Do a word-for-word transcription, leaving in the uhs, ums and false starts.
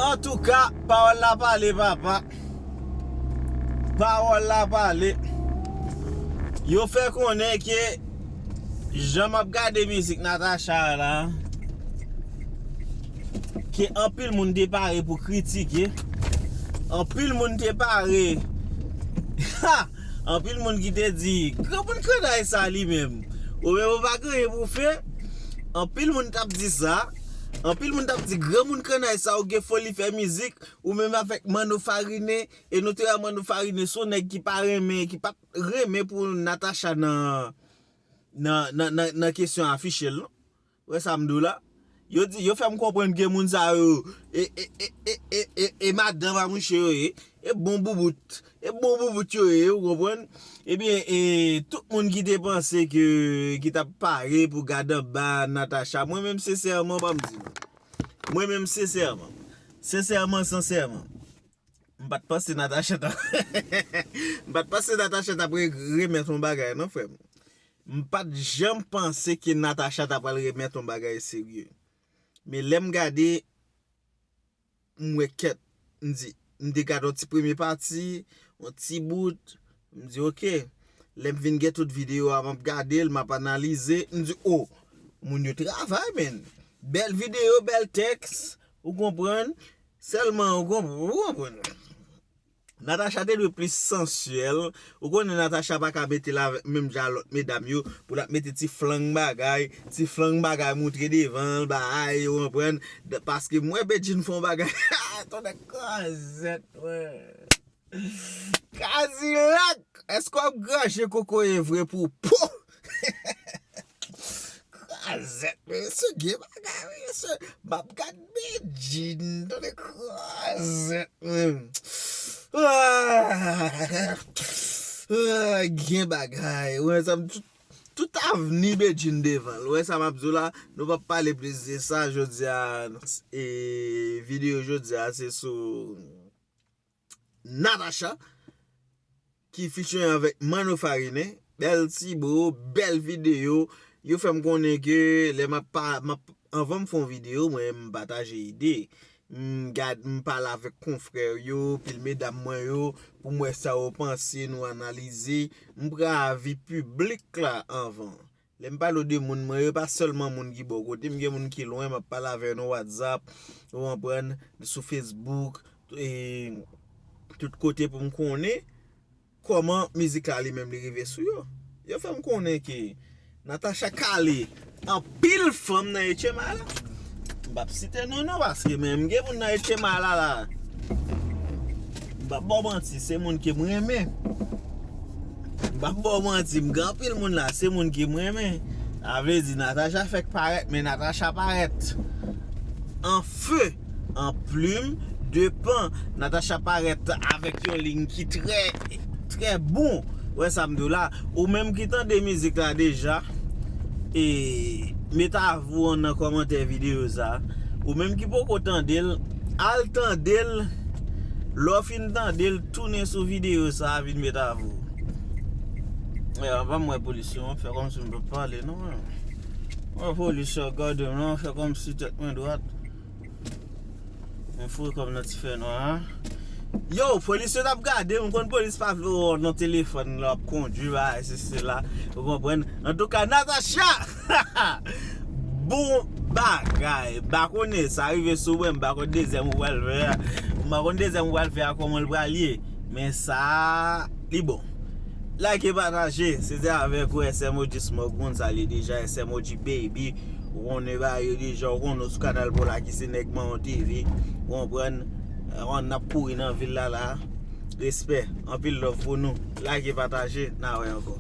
Antouka, pawòl la pale, papa. Pawòl la pale. Yo fè konnen ke jan m ap gade mizik Natacha a la, ke anpil moun te pare pou kritike. Anpil moun te pare. Ha! Anpil moun ki te di, "Granmoun kannay sa li menm." Ou menm ou pa gen anyen pou fè. Anpil moun t ap di sa. Anpil moun t ap di, "Granmoun kannay sa, ou gen foli fè mizik." Ou menm avèk Manno Farine, e nou te wè Manno Farine se yon nèg ki pa renmen, ki pa t renmen pou Natacha nan, nan, nan, nan, nan kesyon afiche l, non. Ou wè sa m di w la? Yo di, yo fè m konprann ke moun sa yo, e, e, e madanm a mouche yo ye, e bon boubout, e bon boubout yo ye, ou konprann? Ebyen, e, tout moun ki te panse ke, ki t ap pare pou gad anba Natacha, mwen menm, sensèman, ban m di nou. Mwen menm, sensèman, sensèman, sensèman, m pa t panse Natacha t ap, m pa t panse Natacha t ap re-, remèt yon bagay, non, frè m. M pa t janm panse ke Natacha ta pral remèt yon bagay serye. Men lè m gade, m wè kèt, m di, m te gade yon ti premye pati, yon ti bout, m di, "Oke." Lè m vin gen tout videyo a, m ap gade l, m ap analize, m di, "O, moun yo travay, men. Bèl videyo, bèl tèks," ou konprann? Sèlman, ou konp-, ou konprann? Natacha te dwe plis sansyèl. Ou konnen Natacha pa ka mete l avèk menm jan lòt medam yo, pou l ap mete ti flang bagay, ti flang bagay moutre devan l, bay, ou konprann? D-, paske m wè Bedjine fè yon bagay. Tonnè krozèt, mwen. Kadilak! Èske w ap granje kokoye vre pou po? Krozèt, mesye, gen bagay, mesye. M ap gad Bedjine, tande krozèt, men. Ah, ah, gen bagay. Ou wè sa, m tout, tout avni Bedjine devan l. Ou wè sa m ap di w la, nou p ap pale plis de sa jodi a. E videyo jodi a, se sou Natacha, ki featuring avèk Manno Farine. Bèl ti bo, bèl videyo. Yo fè m konnen ke lè m ap pa, m ap, anvan m fè yon videyo, mwen m pataje ide. M gad, m pale avèk konfrè yo, pil medam mwen yo, pou m wè sa yo panse, nou analize. M pran avi piblik la anvan. Lè m pale w de moun mwen yo, pa sèlman moun ki bò kote m, gen moun ki lwen, m ap pale avè yo nan WhatsApp, ou konprann, sou Facebook, e, tout kote pou m konnen kòman mizik la li menm li rive sou yo. Yo fè m konnen ke Natacha kale anpil fanm nan H M I la. M p ap site non, non, paske men m gen moun nan H M I la, la. M p ap ba w manti, se moun ke m renmen. M p ap ba w manti, m gen anpil moun la, se moun ke m renmen. Sa vle di, Natacha fèk parèt, men Natacha parèt an fe, an plim de pan. Natacha parèt avèk yon liy ki trè, trè bon. Ou wè sa m di w la? Ou menm ki tande mizik la deja, e, met avou w nan kòmantè videyo sa. Ou menm ki poko tande l, al tande l. Lè w fin tande l, tounen sou videyo sa, vin met avou w. E, anvan m wè polis yo, fè kòmsi m p ap pale, non. Mwen polis yo gade m, non, fè kòmsi tèt mwen dwat. Mwen foure kò m nan ti fènwa a. Yo, polis yo t ap gade m, m konn polis pa vle wè w nan telefòn lè w ap kondwi, bagay, sesi, sela. Ou konprann? Antouka, Natacha! Bon bagay. M pa konnen, sa rive sou mwen, m pa konn dezyèm ou pral fè a. M pa konn dezyèm ou pral fè a, kòman l pral ye. Men sa, li bon. Like, pataje, se te avèk ou, S M O G Smoke, moun salye deja, S M O G Baby, ou konnen bagay yo deja, ou konnen w sou kanal pou la ki se nèg Mawon T V, ou konprann, n ap kouri nan vil la la, respè, anpil love pou nou, like, pataje, n a wè ankò.